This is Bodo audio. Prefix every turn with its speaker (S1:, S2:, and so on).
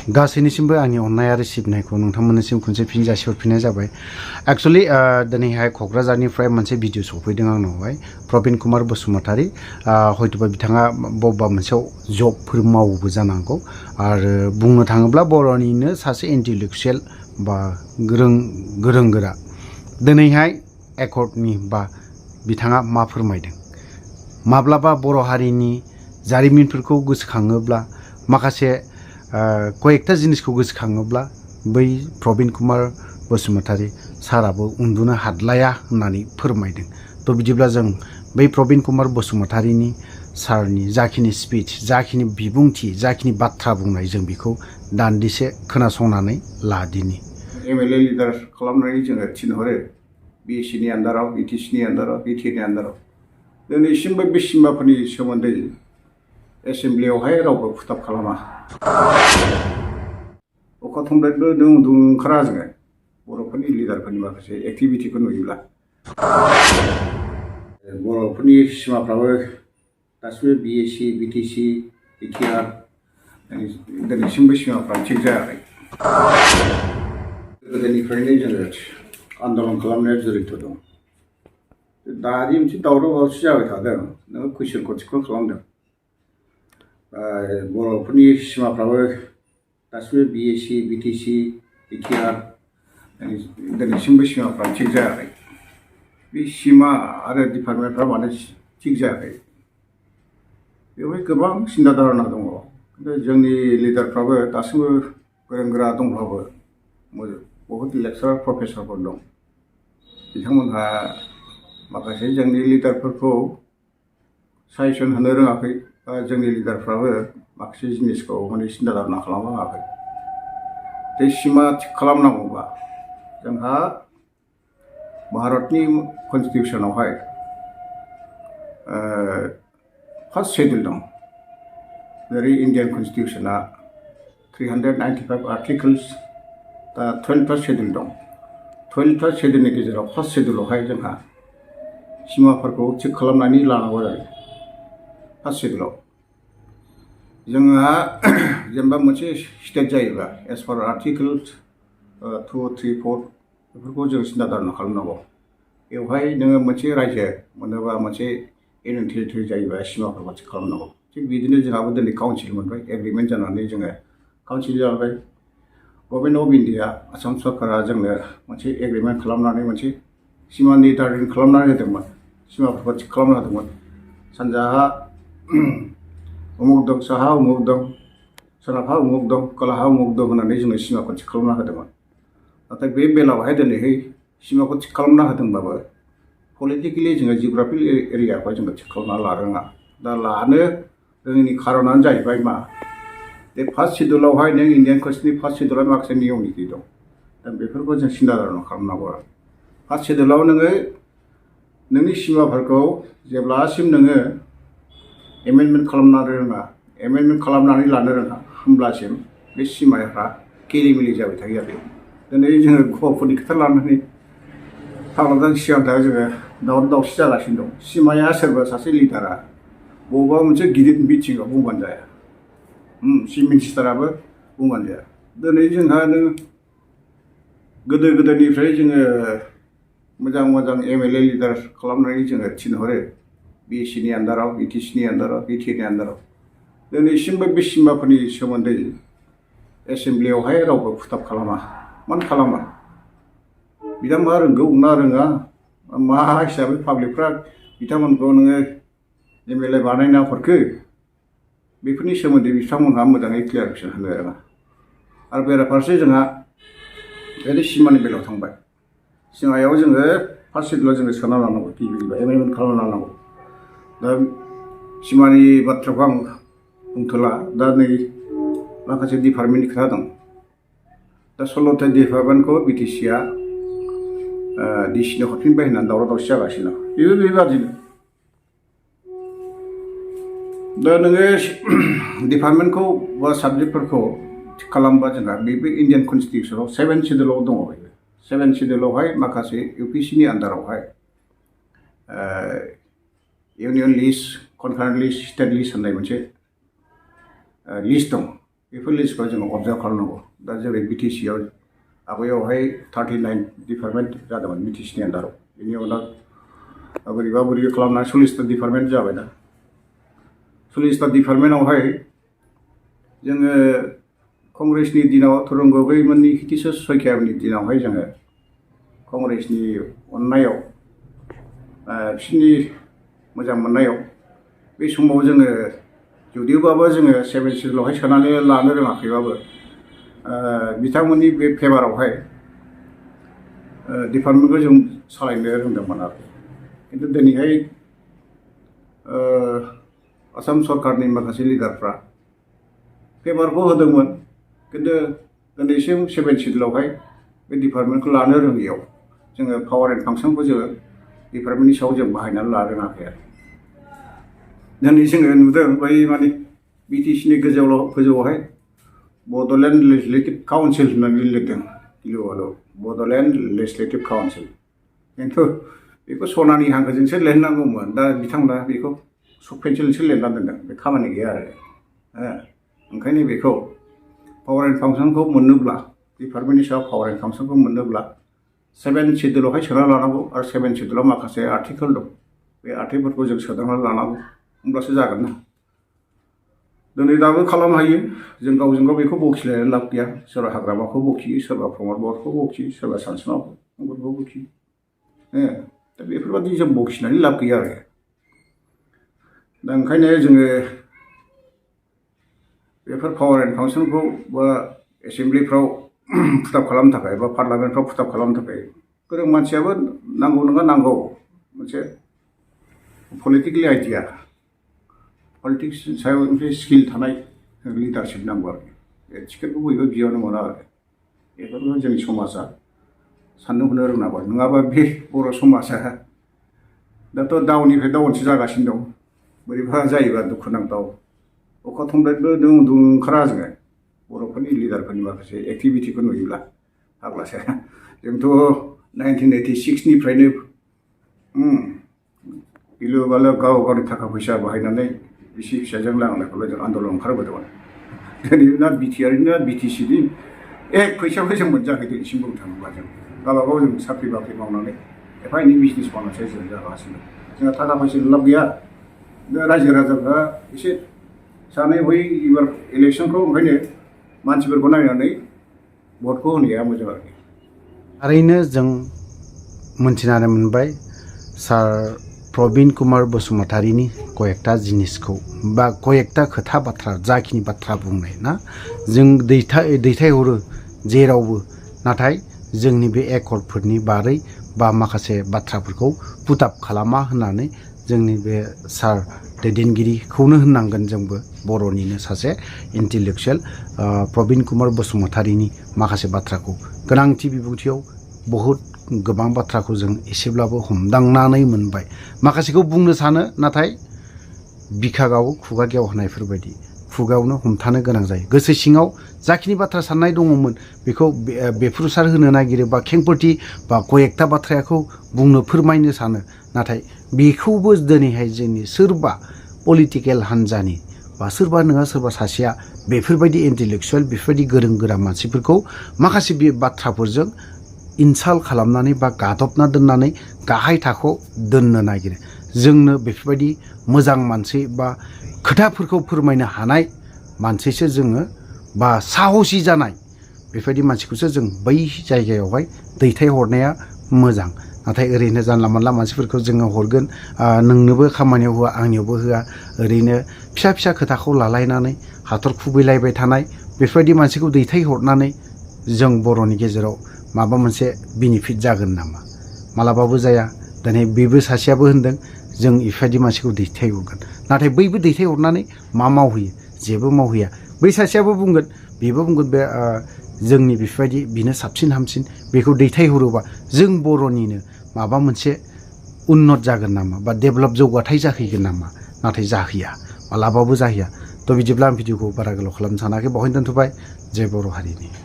S1: गासैनिसिमबो आंनि अननाय आरो सिबिनायखौ नोंथांमोननिसिम खनसे फिन जासिहरफिननाय जाबाय। एक्चुअली दिनैहाय क'क्राझारनिफ्राय मोनसे भिडिअ सफैदों आंनावहाय प्रबिन कुमार बसुमतारी। हयतोबा बिथाङा बबेबा मोनसेयाव जबफोर मावोबो जानांगौ आरो बुंनो थाङोब्ला बर'निनो सासे इन्टेलेक्सुयेल बा गोरों गोरा। दिनैहाय एकर्डनि बा बिथाङा मा फोरमायदों, माब्लाबा बर' हारिनि जारिमिनफोरखौ गोसोखाङोब्ला माखासे कयेकटा जिनिसखौ गोसोखाङोब्ला बै प्रबिन कुमार बसुमतारी साराबो उन्दुनो हादलाया होननानै फोरमायदों। थ' बिदिब्ला जों बै प्रबिन कुमार बसुमतारीनि सारनि जाखिनि स्पिच, जाखिनि बिबुंथि, जाखिनि बाथ्रा बुंनाय, जों बेखौ दान्दिसे खोनासंनानै लादिनि।
S2: एमएलए लिडार खालामनानै जोङो थिनहरो बिएससिनि आन्दाराव, बिटिसिनि आन्दाराव, बिटिएनि आन्दाराव। दिनैसिमबो बे सिमाफोरनि सोमोन्दै एसेमब्लियावहाय रावबो फुटाब खालामा। अखाथमब्लेटबो नों ओंखारा जोङो बर'फोरनि लिडारफोरनि माखासे एक्टिभिटिखौ नुयोब्ला। बर'फोरनि सिमाफ्राबो गासिबो बिएससि, बिटिसि, बिटिआर दिनैसिमबो सिमाफ्रा थिग जायाखै। गोदोनिफ्रायनो जोङो आन्दलन खालामनाया जरित दं। दानि मोनसे दावराव दावसि जाबाय थादों, नोङो कुइसनखौ थिखोन खालामदों। बर'फोरनि सिमाफ्राबो गासिबो बिएससि, बिटिसि, बिटिआर दिनैसिमबो सिमाफ्रा थिग जायाखै। बे सिमा आरो डिपार्टमेन्टफ्रा मानो थिग जायाखै, बेवहाय गोबां सिन्था धारना दङ। खिन्थु जोंनि लिडारफ्राबो दासिमबो गोरों गोरा दंब्लाबो बहुद लेक्सारार प्रफेसरफोर दं। बिथांमोनहा माखासे जोंनि लिडारफोरखौ साजेसन होनो रोङाखै। जोंनि लिडारफ्राबो माखासे जिनिसखौ माने सिन्था धारना खालामनो हायाखै। बे सिमा थिग खालामनांगौबा जोंहा भारतनि कनस्टिटिउसनावहाय फार्स्ट शेड्युल दं। जेरै इन्डियान कनस्टिटिउसना 395 आर्टिकल्स, दा 12 शेड्युल दं। 12 शेड्युलनि गेजेराव फार्स्ट शेड्युलावहाय जोंहा सिमाफोरखौ थिग खालामनानै लानांगौ जायो। फार्स्ट शेड्युलाव जोंहा जेनेबा मोनसे स्टेट जायोबा एस पार आर्टिकल्स 2, 3, 4 बेफोरखौ जों सिन्था धारना खालामनांगौ। बेवहाय नोङो मोनसे रायजो मोनोबा, मोनसे इउनियन टेरिटरि जायोबा सिमाफोरखौ थिग खालामनांगौ। थिग बिदिनो जोंहाबो दिनै काउन्सिल मोनबाय, एग्रिमेन्ट जानानै जोङो काउन्सिल जाबाय। गभर्नमेन्ट अफ इन्डिया, आसाम सरकारा जोंनो मोनसे एग्रिमेन्ट खालामनानै मोनसे सिमा निर्धारन खालामनानै होदोंमोन, सिमाफोरखौ थिग खालामना होदोंमोन। सानजाहा उमुक दं, साहा उमुक दं, सोनाबहा उमुक दं, खोलाहा उमुक दं होननानै जोंनो सिमाखौ थिग खालामना होदोंमोन। नाथाय बे बेलायावहाय दिनैहाय सिमाखौ थिग खालामना होदोंबाबो पलिटिकेलि जोङो जिअग्राफिक एरियाखौ जोङो थिग खालामना लानो रोङा। दा लानो रोङैनि खारनानो जाहैबाय मा, बे फार्स्ट शेड्युलावहाय नों इन्डियान कनस्टिटिउसननि फार्स्ट शेड्युलाव माखासे नियम निति दं। दा बेफोरखौ जों सिन्था धारना खालामनांगौ आरो। फार्स्ट शेड्युलाव नोङो नोंनि सिमाफोरखौ जेब्लासिम नोङो एमेन्डमेन्ट खालामनो रोङा, एमेन्डमेन्ट खालामनानै लानो रोङा, होमब्लासिम बे सिमाफ्रा केलिमिलि जाबाय थायो आरो। दिनै जोङो गवाफोरनि खोथा लानानै भारतनि सिगांथार जोङो दावराव दावसि जागासिनो दं। सिमाया सोरबा सासे लिडारा बबेबा मोनसे गिदिर मिटिङाव बुंबानो जाया, चिफ मिनिस्टाराबो बुंबानो जाया। दिनै जोंहा नों गोदोनिफ्राय जोङो मोजां मोजां एमएलए लिडार खालामनानै जोङो थिनहरो बिएससिनि आन्दाराव, बिटिसिनि आन्दाराव, बिटिएनि आन्दाराव। दिनैसिमबो बे सिमाफोरनि सोमोन्दै एसेमब्लियावहाय रावबो फुटाब खालामा। मानो खालामा? बिथांमोनहा रोंगौ ना रोङा, मा हिसाबै पाब्लिकफ्रा बिथांमोनखौ नोङो एमएलए बानायना हरखो, बेफोरनि सोमोन्दै बिथांमोनहा मोजाङै क्लियारिफिकेसन होनो रोङा। आरो बेराफारसे जोंहा ओरै सिमानि बेलायाव थांबाय। सिमायाव जोङो फार्स्ट शेड्युलाव जोङो सोना लानांगौ, गिबियाव एमेन्डमेन्ट खालामना लानांगौ। दा सिमानि बाथ्राखौ आं बुंथ'ला, दा नै माखासे डिपार्टमेन्टनि खोथा दं। दा 16था डिपार्टमेन्टखौ बिटिसिआ डिसिनो हरफिनबाय होननानै दावराव दावसि जागासिनो दं। बेबो बेबादिनो। दा नोङो डिपार्टमेन्टखौ बा साबजेक्टफोरखौ थिग खालामबा जोंहा बेबो इन्डियान कनस्टिटिउसनाव 7 शेड्युलाव दङ। बेबो 7 शेड्युलावहाय माखासे इउपिसिनि आन्दारावहाय union list, concurrent list, state list होननाय मोनसे लिस्ट दं। बेफोर लिस्टखौ जोङो अबजार्भ खालामनांगौ दा जेरै BTC आव आवगायावहाय 39 डिपार्टमेन्ट जादोंमोन BTC नि आन्दाराव बेनि उनाव बोरैबा बोरैबा खालामनानै 40टा डिपार्टमेन्ट जाबाय दा 40टा डिपार्टमेन्टआवहाय जोङो कंग्रेसनि दिनाव तरुण गगैमोननि हितिश शइकियानि दिनावहाय जोङो कंग्रेसनि अननायाव बिसोरनि मोजां मोननायाव बे समाव जोङो जुदिबाबो जोङो 7 सिडुलावहाय सोनानै लानो रोङाखैबाबो बिथांमोननि बे फेभारावहाय डिपार्टमेन्टखौ जों सालायनो रोंदोंमोन आरो खिन्थु दिनैहाय आसाम सरकारनि माखासे लिडारफ्रा फेभारखौ होदोंमोन खिन्थु दिनैसिम 7 सिडुलावहाय बे डिपार्टमेन्टखौ लानो रोङैयाव जोङो पावार एन्ड फांसनखौ जोङो डिपार्टमेन्टनि सायाव जों बाहायनानै लानो रोङाखै आरो दिनै जोङो नुदों बै माने BTC नि गोजौआवहाय बड'लेण्ड लेजिस्लेटिभ काउन्सिल होननानै लिरदों गिलुबालु बड'लेण्ड लेजिस्लेटिभ काउन्सिल खिन्थु बेखौ सनानि हांखोजोंसो लिरनांगौमोन दा बिथांमोना बेखौ सक पेन्सिलजोंसो लिरना दोनदों बे खामानि गैया आरो ओंखायनो बेखौ पावार एन्ड फांसनखौ मोननोब्ला डिपार्टमेन्टनि सायाव पावार एन्ड फांसनखौ मोननोब्ला 7 सिडुलावहाय सोना लानांगौ आरो 7 सिडुलाव माखासे आर्टिकेल दं बे आर्टिकेलफोरखौ जों सोदांनानै लानांगौ होमब्लासो जागोन ना दिनै दाबो खालामनो हायो जों गावजों गाव बेखौ बखिलायनानै लाब गैया सोरबा हाग्रामाखौ बखियो सोरबा प्रमद बर'खौ बखियो सोरबा सानसुमाखौ बखियो दा बेफोरबायदि जों बखिनानै लाब गैया आरो दा ओंखायनो जोङो बेफोर पावार एन्ड फांसनखौ बा एसेम्ब्लिफ्राव फुटाब खालामनो थाखाय बा पार्लामेन्टफ्राव फुटाब खालामनो थाखाय गोरों मानसियाबो नांगौ नङा नांगौ मोनसे पलिटिकेल आइडिया पलिटिक्स सायाव मोनसे स्किल थानाय लिडारशिप नांगौ आरो बे टिकेटखौ बयबो बियावनो मोना आरो बेफोरखौ जोंनि समाजा साननो हनो रोंनांगौ नङाबा बे बर' समाजा दाथ' डाउननिफ्राय डाउनसो जागासिनो दं बोरैबा जायोबा दुखुनांथाव अखा थमब्लेटबो उन्दुनो ओंखारा जोङो बर'फोरनि लिडारफोरनि माखासे एक्टिभिटिखौ नुयोब्ला फाग्लासो जोंथ' 1986 निफ्रायनो गिलु बालु गाव गावनि थाखा फैसा बाहायनानै बिसि फिसाजों लांनायखौल' जों आन्दलन ओंखारबोदोंमोन दिनै ना BTR ना BTC नि एक फैसाखौ जों मोनजायाखै दिनैसिम बुंनो थाङोब्ला जों गावबागाव जों साख्रि बाख्रि मावनानै एफा एनै बिजनेस मावनानैसो जों जागासिनो जोंहा थाखा फैसानि लाब गैया दा रायजो राजाफ्रा एसे सानै हयै एबार इलेक्सनखौ ओंखायनो मानसिफोरखौ नायनानै भटखौ होनाया मोजां आरोखि
S1: थारैनो जों मोनथिनानै मोनबाय सार प्रबिन कुमार बसुमतारीनि कयेकटा जिनिसखौ बा कयेकटा खोथा बाथ्रा जाखिनि बाथ्रा बुंनाय ना जों दैथायहरो जेरावबो नाथाय जोंनि बे एकर्डफोरनि बारै बा माखासे बाथ्राफोरखौ पुटाप खालामा होननानै जोंनि बे सार दैदेनगिरिखौनो होननांगोन जोंबो बर'निनो सासे इन्टेलेक्सुवेल प्रबिन कुमार बसुमतारीनि माखासे बाथ्राखौ गोनांथि बिबुंथियाव बहुद गोबां बाथ्राखौ जों एसेब्लाबो हमदांनानै मोनबाय माखासेखौ बुंनो सानो नाथाय बिखा गावो खुगा गेवहोनायफोरबायदि खुगायावनो हमथानो गोनां जायो गोसो सिङाव जाखिनि बाथ्रा साननाय दङमोन बेखौ बेफ्रुसार होनो नागिरो बा खेंफोरथि बा कयेकटा बाथ्राखौ बुंनो फोरमायनो सानो नाथाय बेखौबो दिनैहाय जोंनि सोरबा पलिटिकेल हान्जानि बा सोरबा नङा सोरबा सासेया बेफोरबायदि इन्टेलेक्सुवेल बेफोरबायदि गोरों गोरा मानसिफोरखौ माखासे बे बाथ्राफोरजों इनसाल्ट खालामनानै बा गादबना दोननानै गाहाय थाखोआव दोननो नागिरो जोंनो बेफोरबायदि मोजां मानसि बा खोथाफोरखौ फोरमायनो हानाय मानसिसो जोङो बा साहसि जानाय बेफोरबायदि मानसिखौसो जों बै जायगायावहाय दैथायहरनाया मोजां नाथाय ओरैनो जानला मानला मानसिफोरखौ जोङो हरगोन नोंनोबो खामानियाव होआ आंनियावबो होआ ओरैनो फिसा फिसा खोथाखौ लालायनानै हाथर खुबैलायबाय थानाय बेफोरबायदि मानसिखौ दैथायहरनानै जों बर'नि गेजेराव माबा मोनसे बेनिफिट जागोन नामा मालाबाबो जाया दिनै बेबो सासेयाबो होनदों जों इफोरबायदि मानसिखौ दैथायहरगोन नाथाय बैबो दैथायहरनानै मा मावहैयो जेबो मावहैया बै सासेयाबो बुंगोन बेबो बुंगोन बे जोंनि बेफोरबायदि बिनो साबसिन हामसिन बेखौ दैथायहरोबा जों बर'निनो माबा मोनसे उन्नत जागोन नामा बा डेभेलप जौगाथाय जाहैगोन नामा नाथाय जाहैया मालाबाबो जाहैया थ' बिदिब्ला आं भिडिअखौ बारा गोलाव खालामनो सानाखै बावहायनो दोनथ'बाय जय बर' हारिनि